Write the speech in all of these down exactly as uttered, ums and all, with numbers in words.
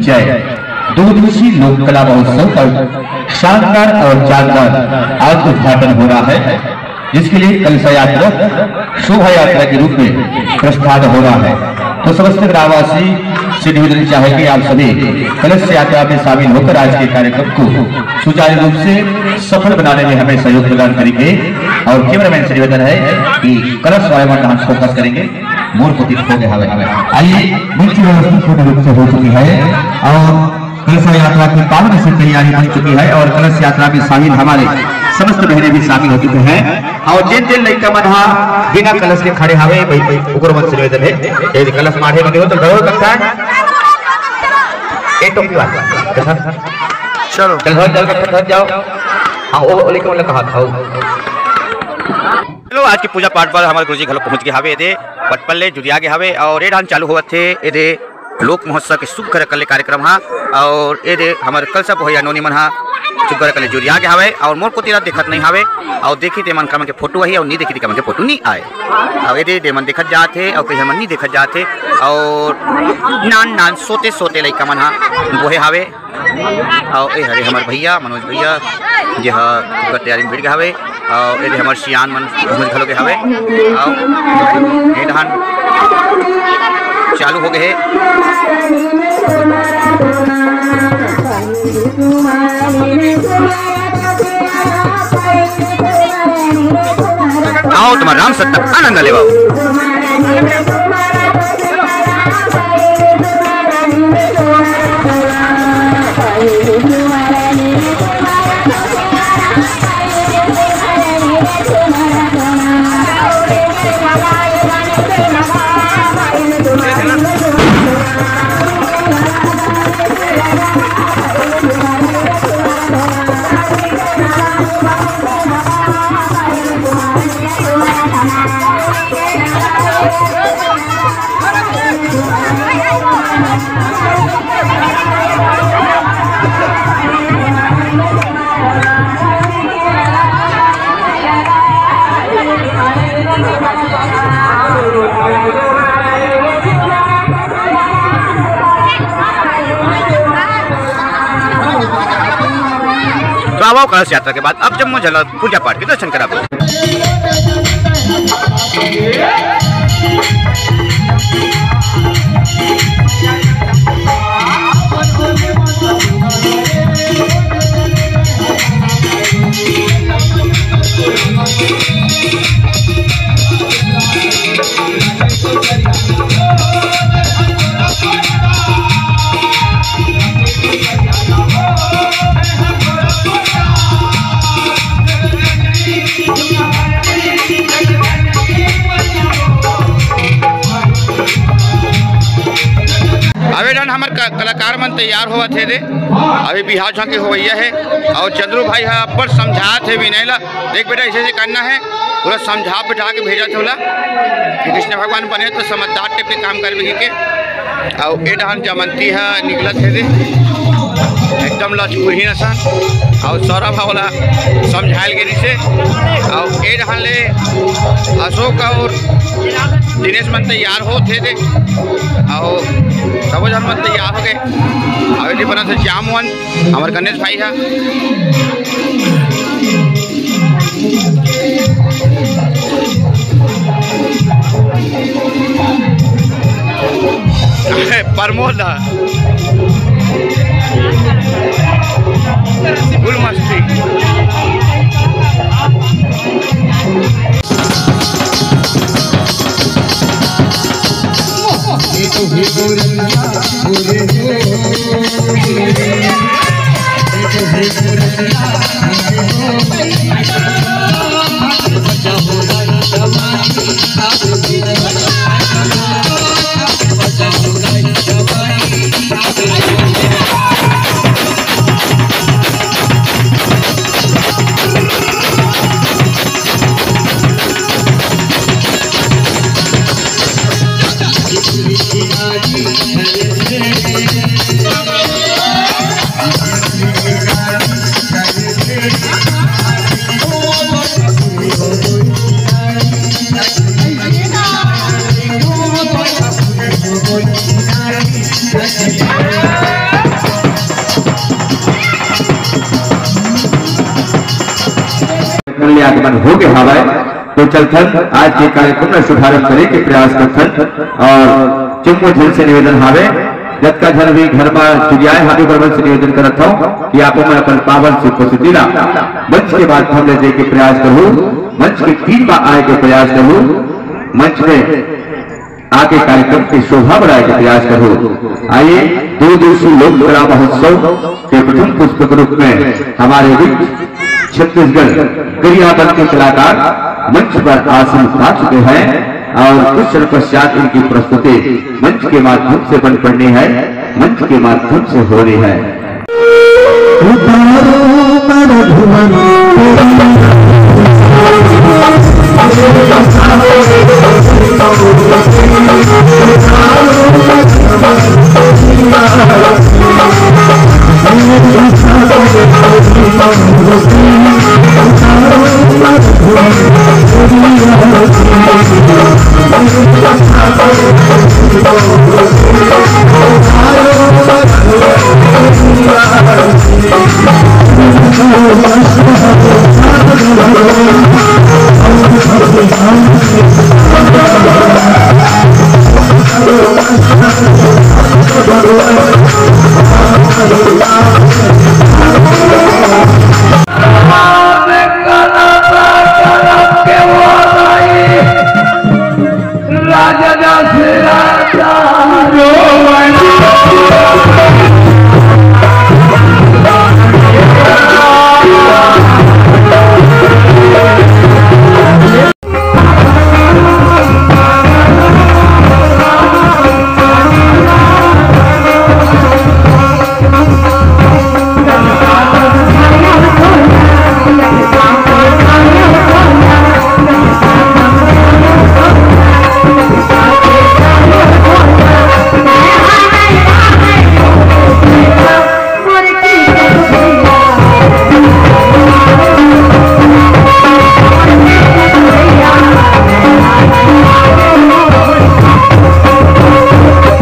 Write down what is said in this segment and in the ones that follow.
जय दो दिवसीय लोक कला महोत्सव का शानदार और जानदार आज उद्घाटन हो रहा है, जिसके लिए कलशा यात्रा शोभा यात्रा के रूप में प्रस्थान हो रहा है। तो समस्त ग्रामवासी से निवेदन चाहे कि आप सभी कलश यात्रा में शामिल होकर आज के कार्यक्रम को सुचारू रूप से सफल बनाने में हमें सहयोग प्रदान करेंगे। और कैमरामैन से निवेदन है कि कलश वाले मंडहान फोकस करेंगे। मोर कुटित हो गया हवे। आइए, मूर्ति व्यवस्थित पूर्ण रूप से हो चुकी है और कलशा यात्रा की पावन से तैयारी बन चुकी है और कलश यात्रा में शामिल हमारे समस्त बहनें भी शामिल हो चुके हैं। और जिन जिन लइका मन हा बिना कलश के खड़े हवे, भाई, भाई, ओकर मन से निवेदन है, यदि कलश माढ़े लगे हो तो गौरव करता है। ए टोपी वाला, चलो। चल, घर, चल, घर, घर जाओ। हाँ, वो, वो लेके, वो लेके हाथ, हाँ। चलो, आज के पूजा पाठ बर हमर गुरुजी घलो पहुंच गे हवे, एदे पटपल्ले जुरिया गे हवे और ए डाहन चालू होवत हे, एदे लोक महोत्सव के सुग्घर अकन ले कार्यक्रम हा। और एदे हमर कलशा बोहइया नोनी मन हा सुग्घर अकन ले जुरिया गे हवे और मोर कोती ला देखत नहीं हवे। और देखी ते मन का मन के फोटो आही और नी देखी ते का मन के फोटो नी आए। और एदे दे मन देखत जात हे और कहीं मन नी देखत जात हे। और नान नान सोते सोते लइका मन हा बोहे हवे। अउ ए हरे हमर भैया मनोज भैया, जे ह ओकर तैयारी में भिड़ गे हवे। अउ ए दे हमर सियान मन पहुंच घलो गे हवे। अउ ए डहान चालू हो गे हे। आओ तुम्हार राम सत्ता आनंद लेवा। तो आवव कलश यात्रा के बाद अब जम्मो झन ल पूजा पाठ के दर्शन कराबो। अबे डन हमर क-, कलाकार मन तैयार होवत हे दे। अभी बिहाव झांकी होवइया हे अउ चंद्रू भाई ह अब्बड़ समझात हे विनय ला, देख बेटा, ऐसे ऐसे करना है, पूरा समझा बिठा के भेजत हे ओला कि कृष्ण भगवान बने तो समझदार टाइप के काम करबे के। अउ ए डहन जमंती ह निकलत हे दे, एकदम लचकुरही असन। अउ सौरभ ह ओला समझायल गे रिसे। अउ ए डहन ले अशोक अउ दिनेश मन तैयार होत हे दे। अउ सबो झन मन तैयार हो गे। अउ एती बनत हे जामवन। हमर गणेश भाई ह। प्रमोद ह। Full मस्ती। हो गे हावय, तो चलथन आज के कार्यक्रम ला शुभारंभ करे के प्रयास करथन। और चुम्मो झन से निवेदन हावे, जतका झन भी घर मा जुरियाए हावे, ओकर मन से निवेदन करत हौं कि आप मन अपन पावन से उपस्थिति ला मंच के माध्यम ले दे के प्रयास करहू, मंच के तीर मा आए के प्रयास करहू, मंच में आके कार्यक्रम के शोभा बढ़ाए के प्रयास करहू। आइए, दो दिवसीय लोक कला महोत्सव के प्रथम पुष्प के रूप में हमारे बीच छत्तीसगढ़ गरियाबंद के कलाकार मंच पर आसन पा चुके हैं और कुछ क्षण पश्चात इनकी प्रस्तुति मंच के माध्यम से बन पड़नी है, मंच के माध्यम से हो रही है। उतारो मर भुवन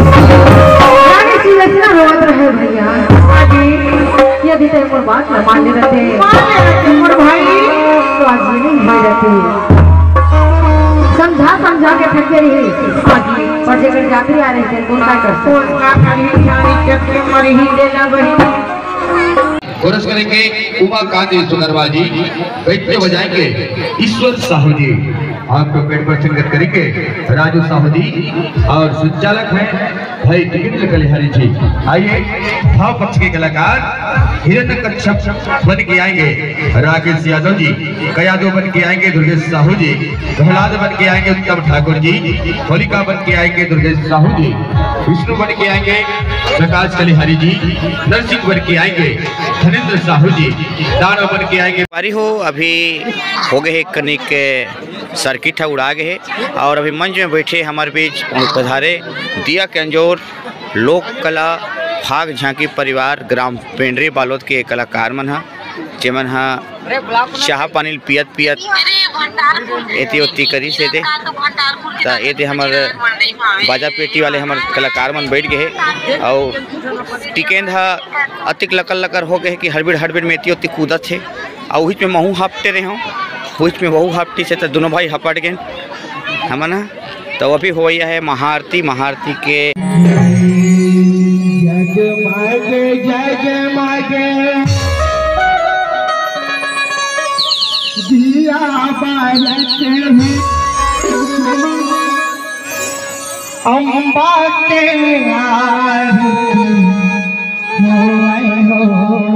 रानी सुलक्षणा रोवत रहे भैया। यदि ते मोर बात न मान ले रहते, मान ले रहते मोर भाई, तो आज ये नहीं हुई रहती। समझा समझा के थक गई। आज पर जेकर जाति आ रही थे, कौन का कर? कौन का करी, जानी के मरी ही देना बहिनी। कोरस करेंगे उमाकांत सुंदरवा जी, गद्य बजाएंगे ईश्वर साहू जी, आपको पेट पर संगत करेंगे राजू साहू जी, और संचालक हैं भाई टिकट कलिहारी जी। आइए, भाव पक्ष के कलाकार हिरण्य कश्यप बन के आएंगे राकेश यादव जी, कयादो बन के आएंगे दुर्गेश साहू जी, प्रहलाद बन के आएंगे उत्तम ठाकुर जी, होलिका बन के आएंगे दुर्गेश साहू जी, विष्णु बन के आएंगे प्रकाश कलिहारी जी, नरसिंह बन के आएंगे धनेंद्र साहू जी, दानव बन के आएंगे। पारी हो, अभी हो गए हे कनिक सर्किट ह उड़ा गए हे और अभी मंच में बैठे हमारे बीच पधारे दिया के अंजोर लोक कला फाग झांकी परिवार ग्राम पेंडरी बालोद के कलाकार मन ह, जेमन ह चाहा पानी ल पियत पियत एती ओती करिस हे ते। त एते हमर बाजा पेटी वाले हमर कलाकार मन बैठ गए हे अउ टिकेंद ह अतिक लकर लकर हो गए हे कि हड़बिड़ हड़बिड़ में एती ओती कूदत हे। अउ उहिच में महू हपटे रहे हूँ, उहिच में वहू हपटी से त दोनों भाई हपट गए हमन ह। तो अभी होवइया है महाआरती, महाआरती के जगमग जगमग दिया बरत है, अम्बा के आरती होवै हो माँ।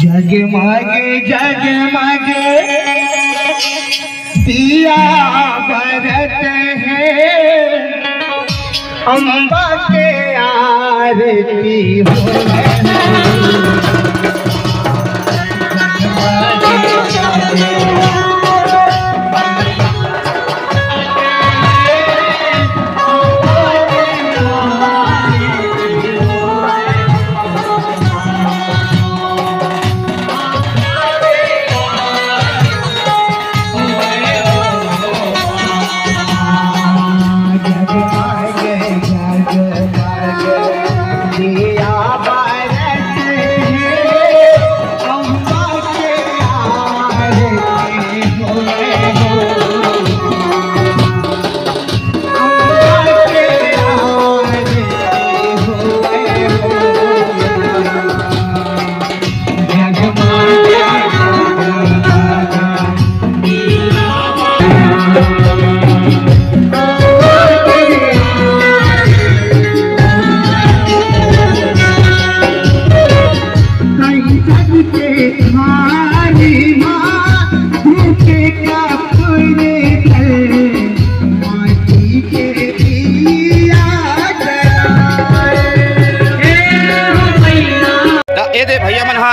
जगमग जगमग दिया बरत है, अम्बा के आरती हो।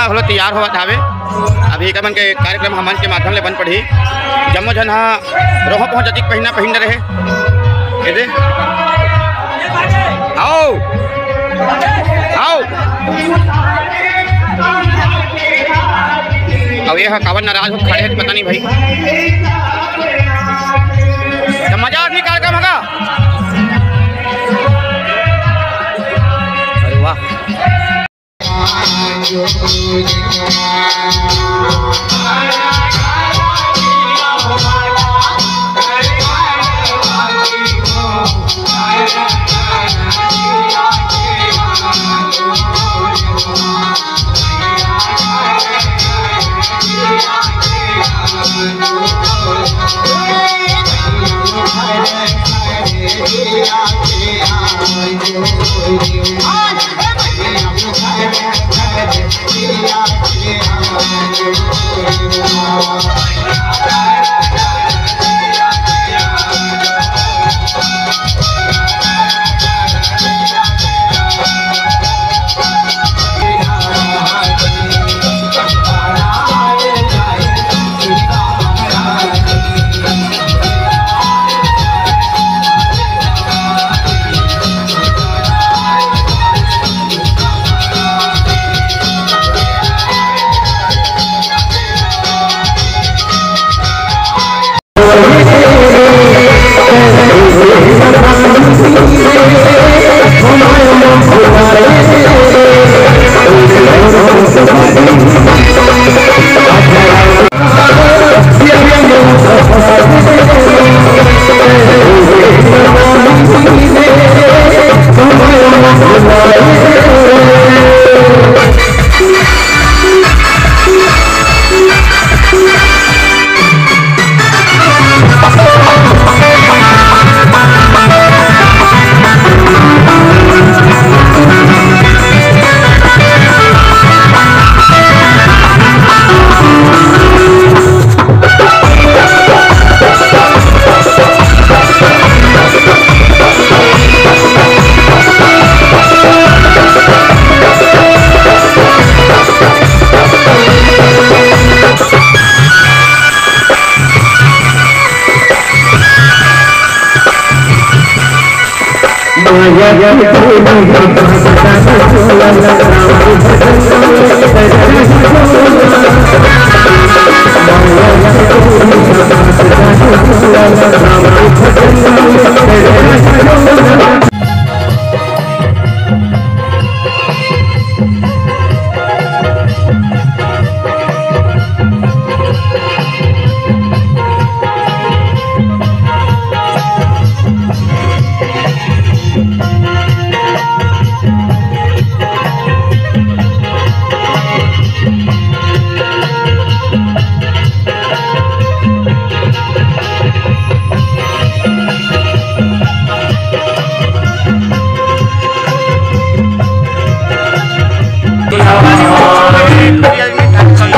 घलो तैयार होवत हावे। अभी एकर मन के कार्यक्रम ह मंच के माध्यम ले बन पड़ही। जम्मो झन ह रोहो पोहो जतिक पहिना पहिन रहे। ए दे। आओ। आओ। अब ये ह काबर नाराज होत खड़े हे, पता नहीं भाई। त मजा नहीं कार्यक्रम होगा। अरे वाह।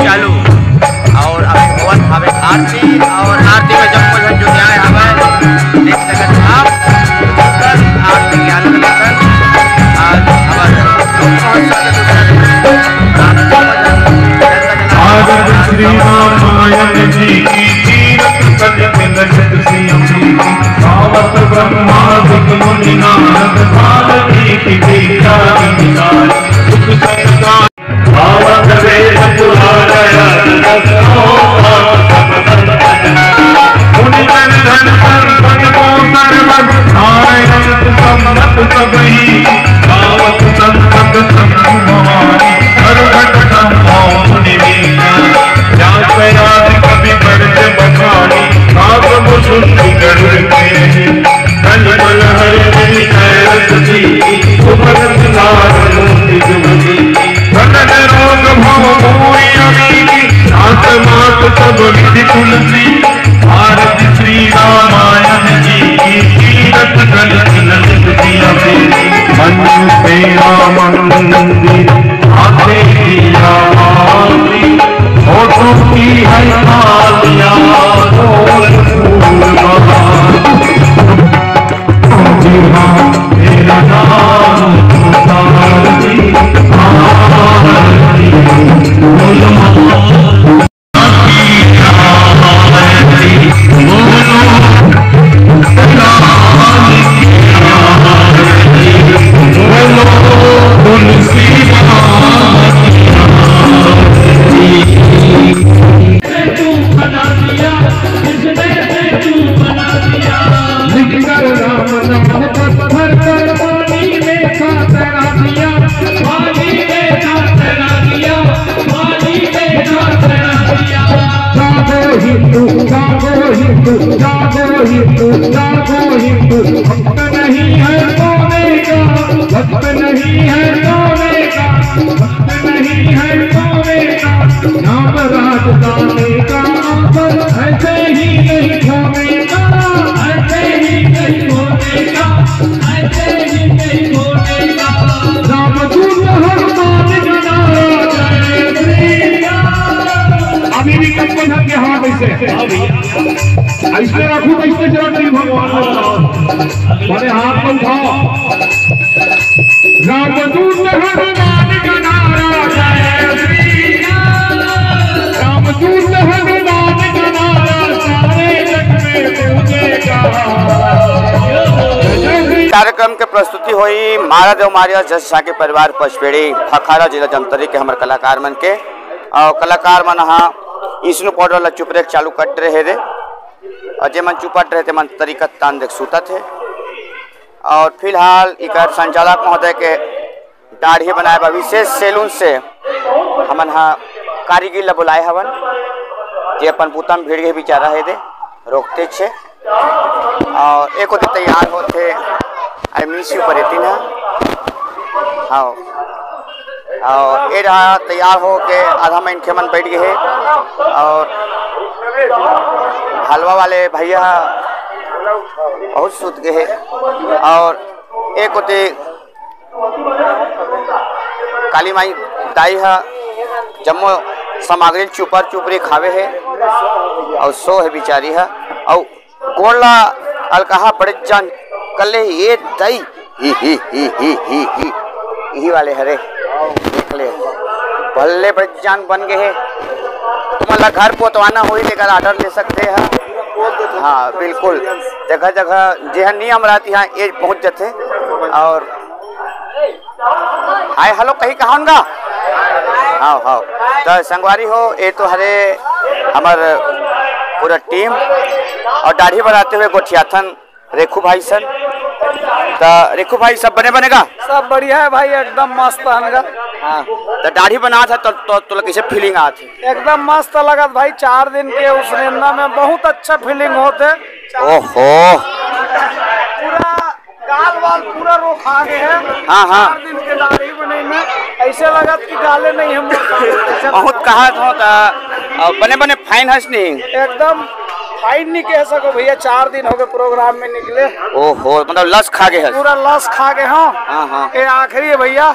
चालू और अभी होवत हवे आरती और आरती में जब कोई जो न्याय हवे, देख सकत आप, आरती के आनंद लेकर आज हमारे आनंद श्री रामायण जी की तीरथ कलित लक्षित सिंह जी, भावत ब्रह्मादिक मुनि नारद वाल्मीकि विद्या विचार, सुख संसार भावत वेद पुराण रत्न मुनि जन धन संपद को सर्वत आयत संपत सब ही भावत संपत संभवानी सर्वत संभव मुनि विद्या व्यास आदि कवि वर्ज बखानी भाव मुझुन गरुड़ के कलिमल हर विषय रस जी सुभग सिंगार मोति जुग जी सकल रोग भव भूरि अमीरी, नाथ मात सब विधि तुलसी। भारत श्री रामायण जी की तीरथ गलित ललित जिया पे। मन सेवा मंदिर आते दिया आरती, होठों की है तालियां बोल फूल बहार। जी हाँ, तेरा नाम पुकार जी, आरती। भर कर पानी में का तैरा दिया, पानी में का तैरा दिया, पानी में का तैरा दिया। जागो हिंदू, जागो हिंदू, जागो हिंदू, जागो हिंदू। वक्त नहीं है सोने का, वक्त नहीं है सोने का, वक्त नहीं है सोने का। नाम राजधानी का आफत ऐसे ही नहीं खोने का, ऐसे ही नहीं खोने का, ऐसे ही नहीं खोने का। रामदूत हनुमान का नारा, जय श्री राम। अभी भी कब को धर के हाथ ऐसे, ऐसे रखो, ऐसे जरा श्री भगवान को। बड़े हाथ को उठाओ। रामदूत हनुमान का नारा, जय श्री राम। रामदूत हनुमान का नारा, सारे जग में गूंजेगा। कार्यक्रम के प्रस्तुति होई मारा देव मारिया जस झांकी परिवार पचपेड़ी भखारा जिला धमतरी के हमर कलाकार मन के। और कलाकार मन हा इसनु पाउडर ला चुपरे के चालू कर रहे रे, और जे मन चुपट रहे ते मन तरीका तान देख सुतत हे। और फिलहाल इकर संचालक महोदय के दाढ़ी बनाए बर विशेष सैलून से हमन हा कारीगर ला बुलाए हवन, जे अपन बुता म भिड़ गे बिचारा हे दे, रोकते छे। और एक ओती तैयार होथे, I miss you परेतिन हा। हाँ, और ए रहा तैयार हो के आधा मनखे मन बैठ गए हे, और हलवा वाले भैया बहुत सुत गए हे, और एक ओती काली माई दाई ह जम्मो सामग्री चुपर चुपरी खावे हे, और सो हे बिचारी ह, और गोड़ ला अलकहा बड़े जान कल्ले, ये दई, ही, ही, ही, ही, ही, ही, इही वाले हरे, देख ले, भल्ले बड़े जान बन गए हे। तुमन ला घर पोतवाना होही, तेकर ऑर्डर ले सकते हैं। हाँ, बिल्कुल, जगह जगह जेहन नियम रहती है, ये पहुँच जाते। और हाय हेलो कहीं कहाँ होनगा? हाँ, हाँ। तो संगवारी हो, ये तो हरे हमर पूरा टीम और दाढ़ी बनाते हुए गोठियाथन रेखू भाई सन। तो रेखू भाई, सब बने बनेगा? सब बढ़िया है भाई, एकदम मस्त हनगा। हाँ। तो दाढ़ी बनात ह तो, तो तोला कैसे फीलिंग आत हे? एकदम मस्त लगत भाई, चार दिन के उस निंदा में बहुत अच्छा फीलिंग होते। ओहो। पूरा गाल वाल पूरा रोखा गए हैं। हाँ, हाँ। चार दिन के दाढ़ी बने में ऐसे लगत कि गाले नहीं हम। बहुत कहा था, तो, अ, बने बने फाइन हस नहीं? एकदम फाइन नहीं कह सको भैया, चार दिन हो गए प्रोग्राम में निकले। ओहो, मतलब लस खा गए हस? पूरा लस खा गए, हाँ। हाँ, हाँ। ये आखिरी है भैया,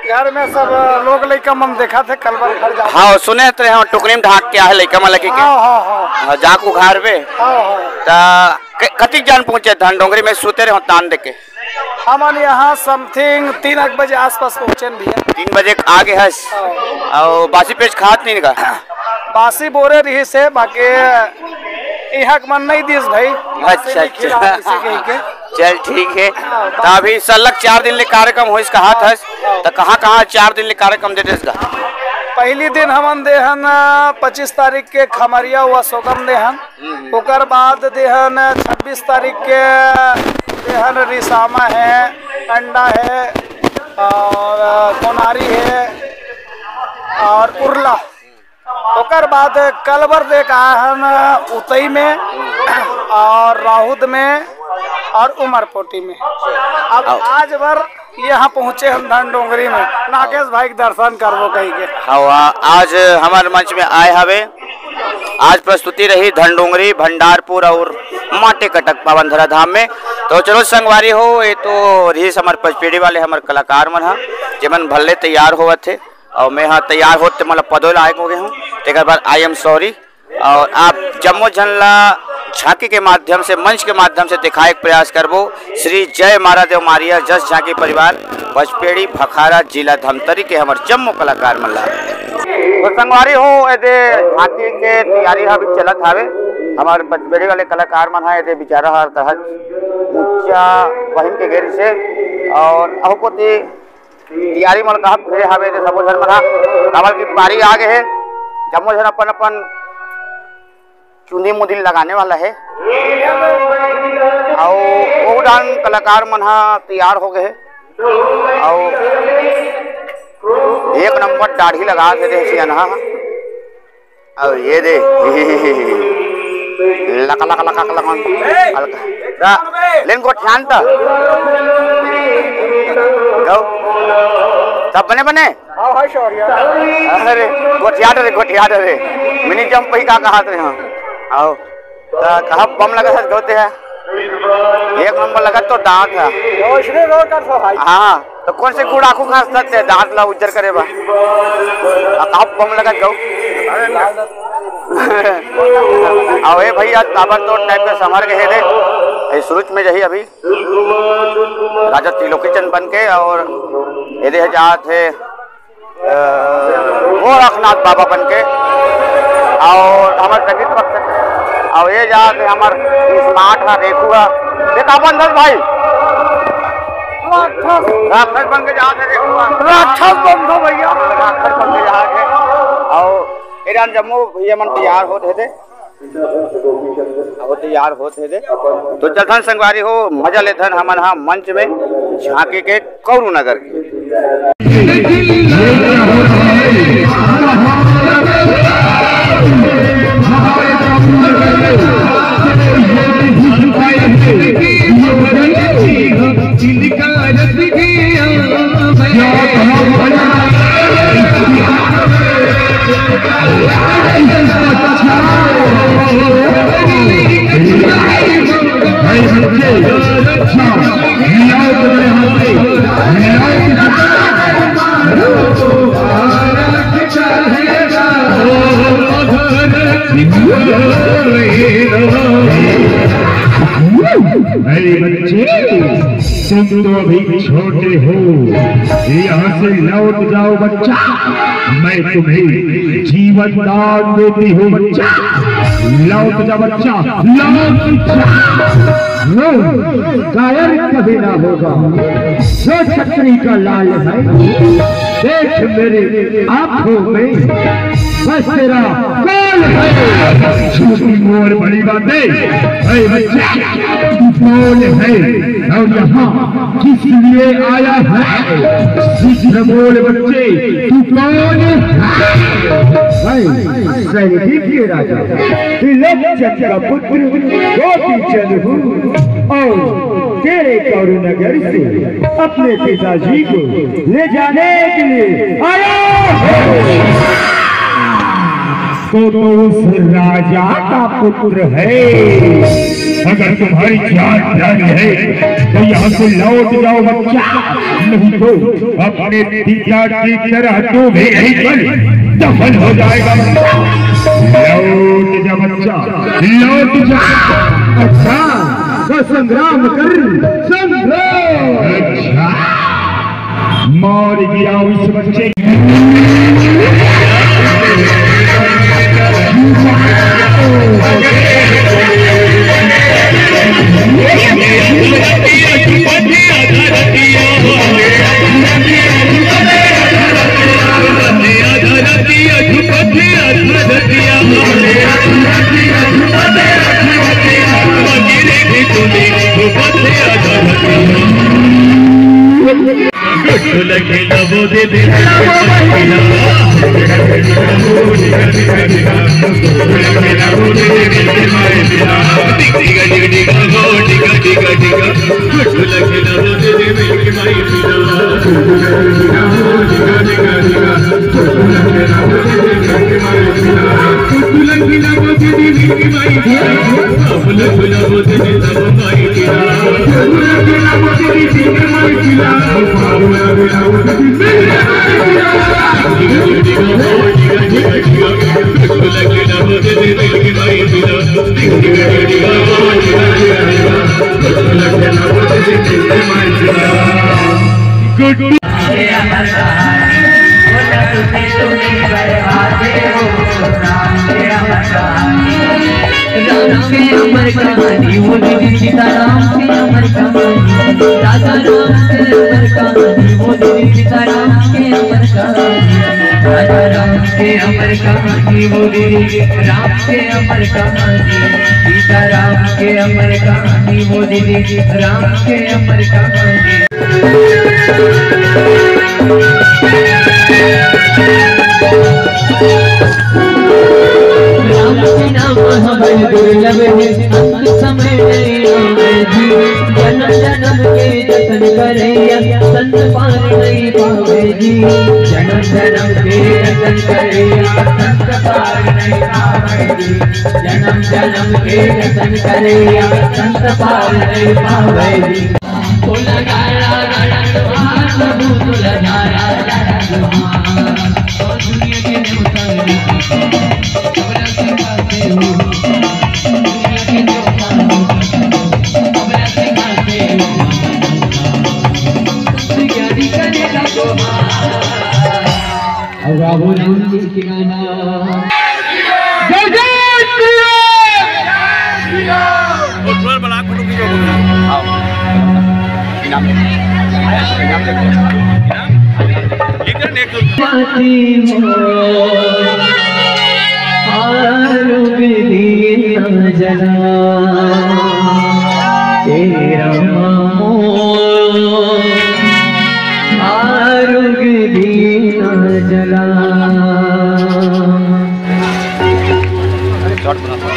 घर में सब लोग लइका मन देखा थे, कल बर घर जा। हाँ, सुने थे हम टुकनी में ढाक के आहे लइका मन लगे के। हाँ, हाँ, हाँ। हाँ, जाक उघारबे। हाँ, हाँ। ता क-, कतिक जान पहुँचे धन डोंगरी में सुते रहो तान देके? हमन यहाँ समथिंग तीन एक बजे आसपास पहुँचे न भैया। तीन बजे के आगे हस। हाँ। और बासी पेज खात नहीं का? बासी बोरे रही से, बाकी इहाँ के मन नहीं दिस भाई। अच्छा, बासी नहीं अच्छा। खिला इसे कह के। चल ठीक है। हाँ, तो अभी सलग चार दिन ले कार्यक्रम होइस कहात हस, तो कहाँ कहाँ चार दिन ले कार्यक्रम दे देस गा? पहली दिन हमन देहन पच्चीस तारीख के खमरिया व सोगम देहन। ओकर बाद देहन छब्बीस तारीख के देहन रिसामा है, अंडा है और कोनारी है और उरला। ओकर बाद कलवर दे का हन उतई में और राहुद में और उमरपोटी में। अब आज बर यहाँ पहुँचे हम धन डोंगरी में, नागेश भाई के दर्शन करबो कही के। हाँ, आज हमारे मंच में आए हवे। आज प्रस्तुति रही धन डोंगरी, भंडारपुर और माटे कटक पावन धरा धाम में। तो चलो संगवारी हो, ये तो रहीस हमर पचपेड़ी वाले हमर कलाकार मन ह, जेमन भल्ले तैयार होवत हे। और मैं ह तैयार होत ते मतलब पदो लायक हो गए हूँ, तेकर बाद I am sorry। और आप जम्मो झन ला झांकी के माध्यम से, मंच के माध्यम से दिखाए के प्रयास करबो श्री जय मारा देव मारिया जस झांकी परिवार, पचपेड़ी भखारा, जिला धमतरी के हमर जम्मो कलाकार मन ला। तो संगवारी हो, एदे झांकी के तैयारी ह अभी चलत हावे। हमर पचपेड़ी वाले कलाकार मन ह एदे बिचारा हर तहत ऊंचा पहन के गेल से और अहू कोती तैयारी मन कहा भिड़े हावे ते सबो झन मन हा, काबर की पारी आ गे हे, जम्मो झन अपन अपन चुंदी मुंदी लगाने वाला हे। अउ ओ डांस कलाकार मन ह तैयार हो गए हे। अउ एक नंबर दाढ़ी लगा दे रहे सियानहा। अउ ये दे लका लका लका लका हल्का। दा, लेन गोठियान त। गौ। सब बने बने? हाँ, हाय शौर्य। अरे, गोठिया डरे, गोठिया डरे। मिनी जंप ही का कहा थे हम। आओ। त कहा बम लगा है, गौते है। एक नंबर लगा तो दांत है। तो इसने रोल कर सो भाई। हाँ, तो कौन से गुड़ आखू खा सकते हैं, दांत ला उज्जर करे बा। आ, कहा बम लगा गौ। अबे भैया, ताबड़तोड़ टाइप के संभर के हे दे। ये शुरू में जही अभी राजा त्रिलोकी चंद बन के और ये दे जात हे अ, गोरखनाथ बाबा बन के और हमर सभी पक्ष और ये जात हे हमर स्मार्ट हा, देखू हा, देखा बंधन भाई राक्षस। राक्षस बन के जात हे, देखू हा। राक्षस बन दो भैया। राक्षस बन के जात हे। और ये जान जम्मो भैया मन तैयार होत हे दे। अब तैयार होत हे दे। तो चलथन संगवारी हो, मजा लेथन हमन हा मंच में झांकी के कौरू नगर के। अरे बच्चे, तुम तो अभी छोटे हो, यहाँ से लौट जाओ बच्चा, मैं तुम्हें जीवन दान देती हूँ बच्चा। लौट जा बच्चा, लौट जा। वो कायर कभी ना होगा जो छतरी का लाल है। देख मेरी आंखों में बस तेरा कौन है? छोटी मोर बड़ी बातें। अरे बच्चा, तू कौन है और यहाँ किस लिए आया है? शीघ्र बोल बच्चे, तू कौन है? भाई, सैनिक के राजा त्रिलोक चंद का पुत्र गोपी चंद हूँ और तेरे कौरव नगर से अपने पिताजी को ले जाने के लिए आया हूँ। तो, तो उस राजा का पुत्र है। अगर तुम्हारी जान प्यारी है तो यहाँ से लौट जाओ बच्चा, नहीं तो अपने पिता की तरह तू भी यहीं पर दफन हो जाएगा। लौट जा बच्चा, लौट जा। अच्छा, तो संग्राम कर, संग्राम। अच्छा, मार गिराओ इस बच्चे। गुड्डू। राम के अमर कहानी, वो दीदी सीताराम के अमर कहानी, राजा राम के अमर कहानी, वो दीदी सीताराम के अमर कहानी, राजा राम के अमर कहानी वो दीदी, राम के अमर कहानी, सीता राम के अमर कहानी वो दीदी, राम के अमर कहानी। राम के नाम हमारे दुर्लभ है, अंत समय नहीं आवे जी। जन्म जन्म के जतन करैया, संत पार नहीं पावे जी। जन्म जन्म के जतन करैया, संत पार नहीं पावे जी। जन्म जन्म के जतन करैया, संत पार नहीं पावे जी। ओ लगा ला गड़ा तुम्हार प्रभु, तो लगा ला गड़ा तुम्हार। ओ दुनिया के देवता, अब राहुल जी के गाना। जय जय श्री राम। और थोड़ा बड़ा फोटो खींचो। आओ। इनाम। इनाम। इनाम। इनाम। लिख रहे हैं, एक दो। पाती हो, आरुग दीन जना, तेरा मामो, आरुग दीन जना। अरे, शॉर्ट बना दो।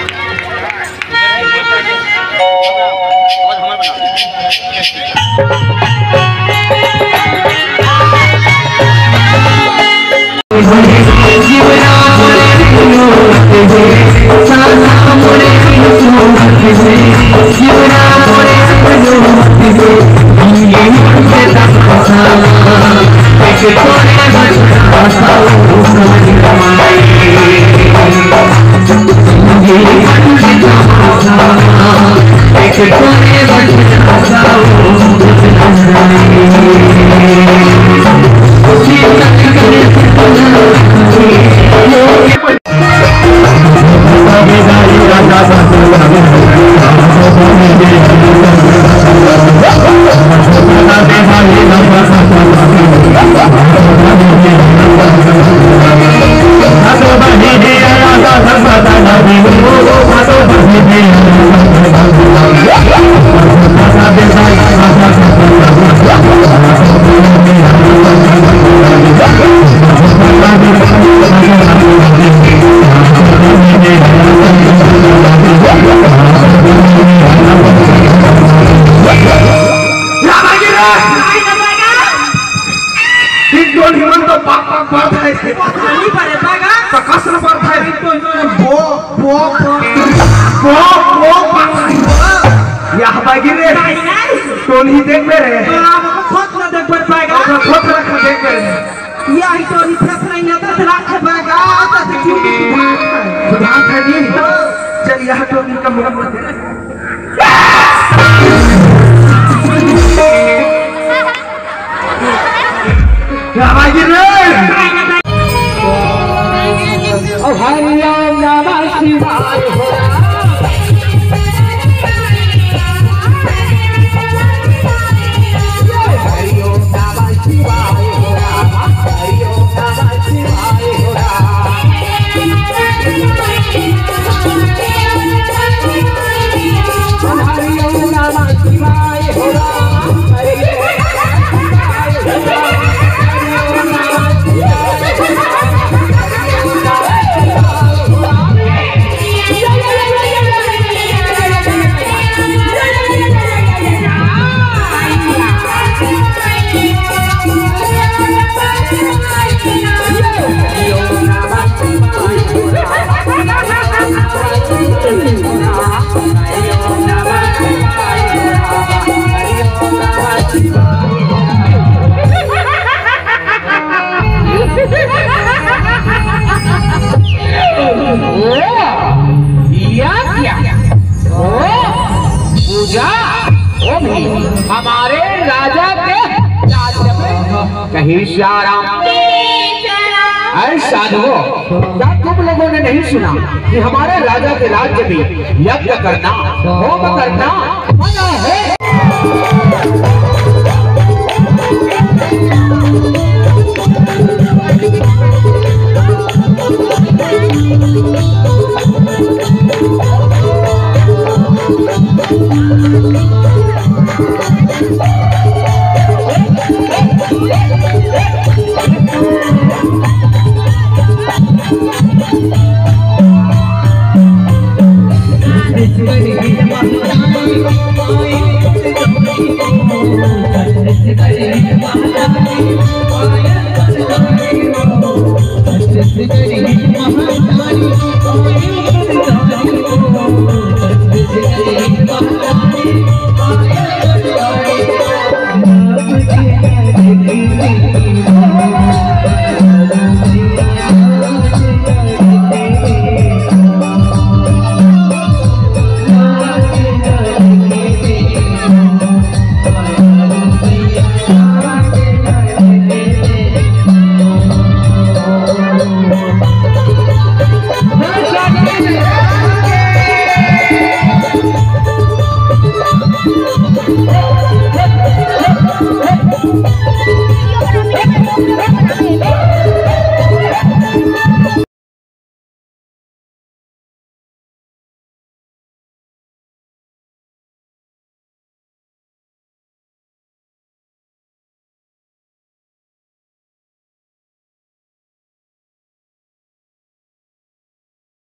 एक दो निमन तो पाक पाक बात है। पानी पड़े पागा। तो कस न पड़ता है। एक दो निमन बो, बो, बो, बो, बो, पाक है। यह बागी रे। नहीं, नहीं। तो नहीं देख मेरे। हाँ, वो खुद ना देख पड़ पाएगा। वो खुद रखा देख मेरे। यही तो नहीं फंस नहीं आता, तो रात है पाएगा। आता तो क्यों नहीं? सुधार कर दी। चल, यहाँ तो इनका मुलाकात है। या क्या? ओ, पूजा, वो भी हमारे राजा के राज्य में। कहीं श्याम राम। अरे साधुओं, क्या तुम लोगों ने नहीं सुना कि हमारे राजा के राज्य में यज्ञ करना, होम करना मना है?